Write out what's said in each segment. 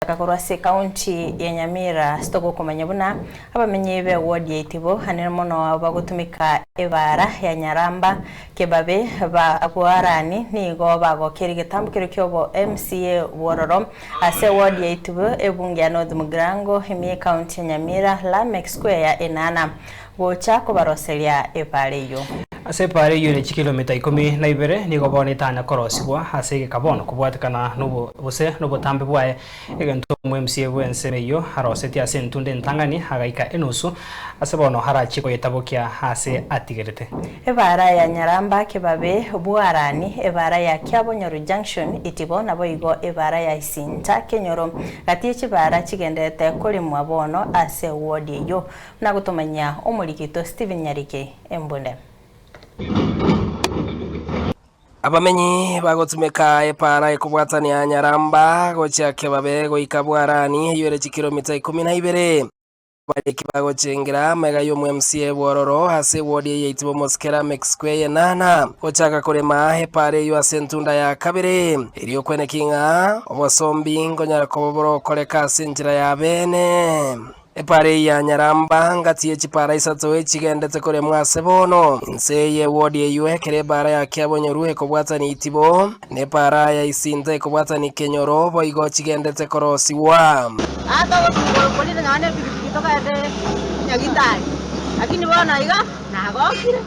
Togochaka korwa ase ekaunti ya Nyamira ase togokomanya buna abamenyi be ward ya Itibo anene mono abwo bagotumeka ebaara ya Nyaramba Kebabe ba Bwarani nigo bagokeire egetambo keria kiobo MCA bwororo ase ward ya Itibo ebunge ya North Mugirango ime ye ekaunti ya Nyamira Lameck Square ya Enana gocha kobaroseria ebaara eyio. Ase epaara eyio ere chikilomita 12 nigo bono etanya korosigwa ase egeka bono kobwatekana nobo gose nobotambe bwaye, egento omo-MCA bw'ensemo eyio arosetie ase entunda entang'ani agaika enusu ase bono arachie koyetabokia aase atigerete. Ebaara ya Nyaramba Kebabe Bwarani, ebaara ya Kiabonyoru Junction Itibo naboigo ebaara ya Isinta Kenyoro gati ye chibaara chigenderete koremwa bono ase ewodi eyio. Buna gotomanyia omorikito Stephen Nyariki Embunde. Abamenyi bagotumeka epaara ekobwatania Nyaramba gochia Kebabe goika Bwarani eyio ere chikilomita 12. Abariki bagochengera amaiga y'omo-MCA bw'ororo ase ewodi eye yaitibwe Omosikera Mexico eyenana gochaka korema epaara eyio ase entunda ya kabere erio kweneki ng'a obosombi nkonyara koba borokoreka ase enchera ya beene. Epaara eye ya Nyaramba ngati ye chipaara isato echigendete koremwa ase bono. Inse y'ewodi eyio ekero epaara ya Kiabonyoru ekobwatania Itibo, na epaara ya Isinta ekobwatania Kenyoro, boigo chigendete korosigwa. Aa togosungora okorire nonya nepigipigi togende nyagitari, lakini bono iga nagokire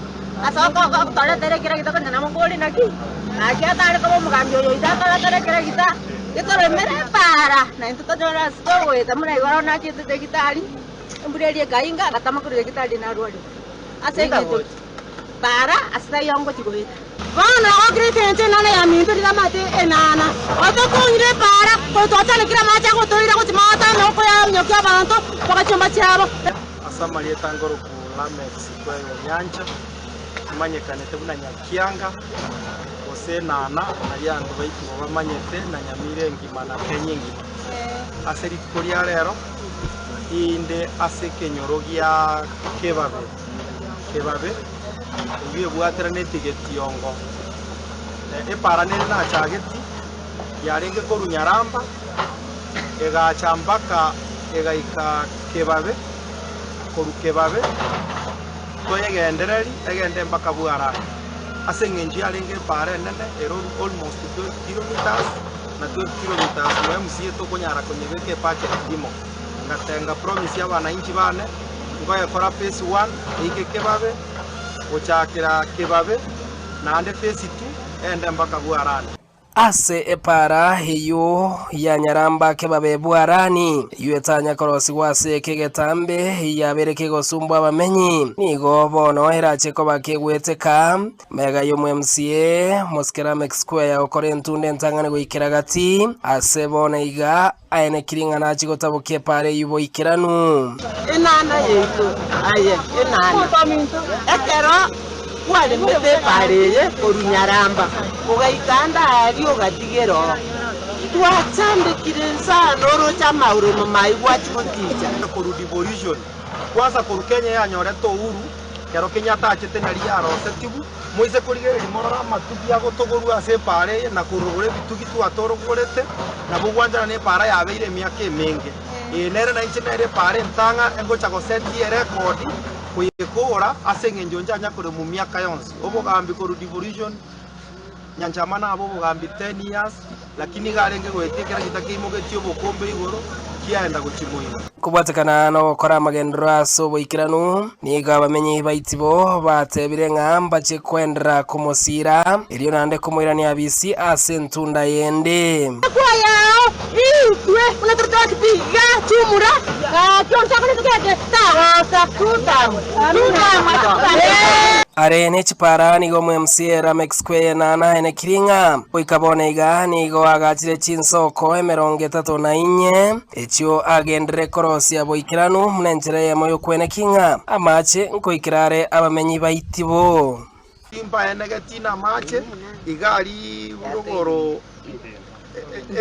ase okotoretera ekeregita konya nabo nkore naki, naki atare koba omogambi oyo oito atoretere ekeregita, getoremere epaara naintwe tonyore ase togoeta buna igoro nachete nyagitari, embura eria ekainga agatama korwa nyagitari narwarire ase eng'encho paara ase taiyo ngochia goeta. Bono nagokire engencho enana ya minto riria amate enana, otokonyire epaara, korwa twachanekire amache agotoira gochia maate amagoko y'aminyokia abanto mpaka chinyomba chiabo. Ase amarieta nkoroku Lameck Sikweye Onyancha, imanyekanete buna Nyakianga, gose Enana, aria abanto baito bamanyete, na Nyamira engima na Kenya engima. Ase rituko ria rero, inde ase ekenyoro gia Kebabe, Kebabe, eyio ebwateranetie getiongo. Epaara nere nachageti, yarenge korwa Nyaramba, egacha mpaka egaika Kebabe, korwa Kebabe toyegendereri egende mpaka Bwarani. Ase eng'encho yarenge epaara enene ere almost 12 kilometres, na 12 kilometres mwa MCA tokonyara konyebeka ebudget rimo. Ngatenga promise abananchi bane, ngoyekora phase one eike Kebabe, gochakera Kebabe, naende phase two ende mpaka Bwarani. Ase epaara eyio ya Nyaramba Kebabe Bwarani, eyio etanya korosigwa ase ekegetambe yabeire kegosumbwa abamenyi, nigo bono erache koba kegweteka Mega y'omo-MCA, Moskeramic Square ya gokora entunda entang'ani goikera gati, ase bono iga aenekiri ng'a nachie gotabokia epaara eyio boikeranu. Enana yaito, aye enana, ekero kwaremete epaara eye korwa Nyaramba, ogaika ande aaria ogatigera oo, twachandekire sana oroche amauremo maye gwachia goticha. Korwa devolution, kwanza korwa Kenya yanyorete uhuru, Ekero Kenyatta achete nario yarosetigwe, moise korigereria morore amatugi agotogorwa ase epaara eye na korogora ebitugi twatorogorete, nabo ogwanchana nepaara yabeire emiaka emenge. Eye nere nainche nere epaara entang'a engocha gosetia erekodi koyekora ase eng'encho nchanya koremwa miaka yonsi. Obogambi korwa devolution Nyanchama nabe obogambi ten years, lakini iga arenge goetia ekero gita keimogetie obokombe igoro, kiaenda gochia moino. Kobwatekana nogokora amagenderero ase oboikeranu, nigo abamenyi ba Itibo batebire ng'a mbache koenderera komosiira, erio naende komoirania Abisi ase entunda yende. Ekwa yao iitwe buna tore twatiga chumura gaki onsi akorete geke tagosa tutam tutam Are ne chipara nigo omwMCA Lameck Square na aenekiri ng'a goika bono iga nigo agachire chinsoko 34 echio agenderere korosia boikeranu buna enchera eyemo y'okweneki ng'a amache nkoikera are abamenyi ba Itibo. Timbaenegeti namache, iga aria rogoro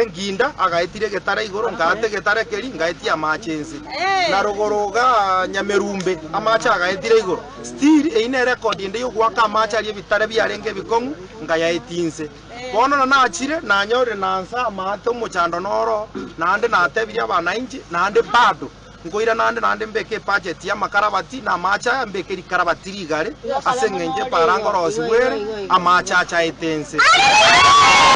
enginda agaetire egetare igoro, ngaata egetare keria, ngaetia amache inse. Na rogoro igaa nyamerumbe, amache agaetire igoro. Still eyio nere record ende y'ogoaka amache aria ebitare biarenge ebikong'u, nkayaetia inse. Bono na nachire nanyorire nansa amaate omochando noro naende natebirie abanainchi naende bado nkoira naende naende mbeke ebudget ya amakarabati na amache aya mbeke rikarabati rigare ase eng'encho epara ngorosigwa ere amache achaete nse.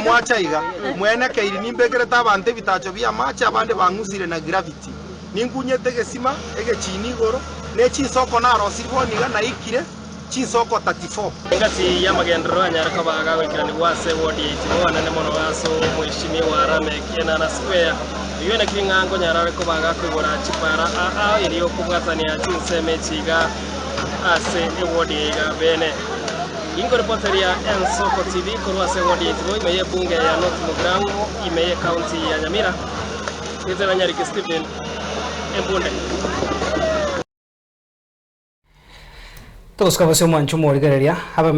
Mwacha iga, mwene keiri nimbekerete abanto ebitacho bia amache abande bang'usire na gravity. Ninkunyete egesima egechini igoro, ne chinsoko narosirie bono iga naikire chinsoko 34. Engaki y'amagenderero anyare koba gagoikeranigwa ase ewodi ya Itibo anene mono ase omweshimiwa Lameck Enana Square. Oyio naki ng'a nkonyara are koba gakoigora chipara aa erio kobwatania chinsemo echi iga ase ewodi eye iga bene. Inkorepoteria Ensoko TV korwa ase ewodi ya Itibo ime y'ebunge ya North Mugirango ime y'ecounty ya Nyamira. Ritera Nyariki Stephen, Embunde. Togosuka bosio omwancho omorigereria.